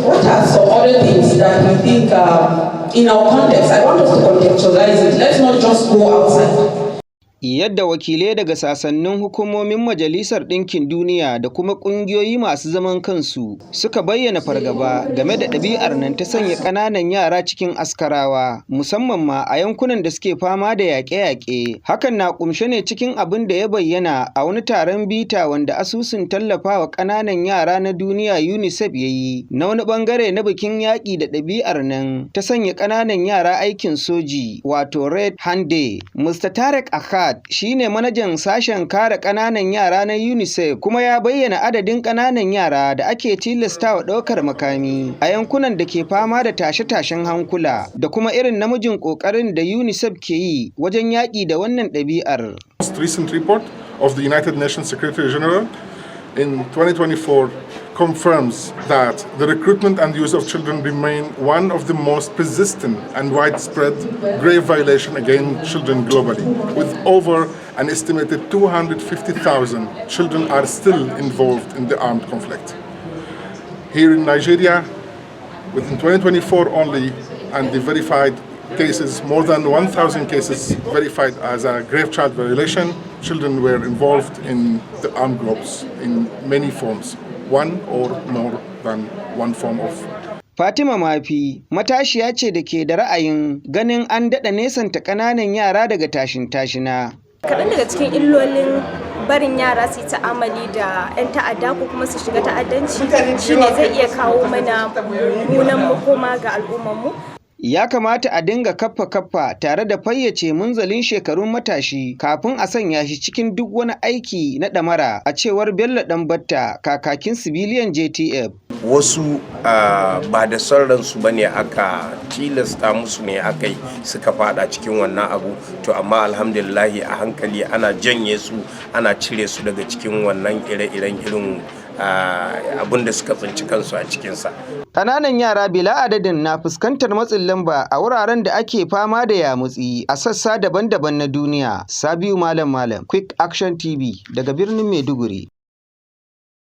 What are some other things that we think in our context? I want us to contextualize it. Let's not just go outside. Yadda wakilai daga sassanin hukumomin Majalisar Ɗinkin Duniya da kuma ƙungiyoyi masu zaman kansu suka bayyana fargaba game da ɗabi'ar nan ta sanya ƙananan yara cikin askarawa, musamman ma a yankunan da suke fama da yaƙe-yaƙe. Hakan na ƙunshe ne cikin abin da ya bayyana a wani taron bita wanda asusun tallafawa ƙananan yara na duniya UNICEF ya yi na wani ɓangare na bikin yaƙi da ɗabi'ar nan ta sanya ƙananan yara aikin soji, wato Red Hand Day. Mr. Tarek Akhad shine manajan sashen kare ƙananan yara na UNICEF, kuma ya bayyana adadin ƙananan yara da ake tilastawa ɗaukar makami a yankunan da ke fama da tashe-tashen hankula da kuma irin namijin ƙoƙarin da UNICEF ke yi wajen yaƙi da wannan ɗabi'ar. Most recent report of the United Nations Secretary General in 2024 confirms that the recruitment and use of children remain one of the most persistent and widespread grave violation against children globally, with over an estimated 250,000 children are still involved in the armed conflict. Here in Nigeria, within 2024 only, and the verified cases, more than 1,000 cases verified as a grave child violation, children were involved in the armed groups in many forms, one or more than one form of. Fatima Mafi matashiya ce da ke da ra'ayin ganin an daɗa nesanta ƙananan yara daga tashin-tashina. Kaɗan daga cikin illolin barin yara su yi ta'amali da 'yan ta'adda ko kuma su shiga ta'addanci shine zai iya kawo mana mummunan makoma ga al'ummarmu. Ya kamata a dinga kaffa-kaffa tare da fayyace munzalin shekarun matashi kafin a sanya shi cikin duk wani aiki na ɗamara, a cewar Bello Ɗanbatta, kakakin civilian JTF. Wasu ba da son ransu ba ne, aka tilasta musu ne aka yi suka fada cikin wannan abu. To amma alhamdulillahi, a hankali ana janye su, ana cire su daga cikin wannan ire-iren irin abin da suka tsinci kansu a cikinsa. Ƙananan yara bila adadin na fuskantar matsin lamba a wuraren da ake fama da yamutsi a sassa daban-daban na duniya. Sabiu Malam Malam, Quick Action TV, daga birnin Maiduguri.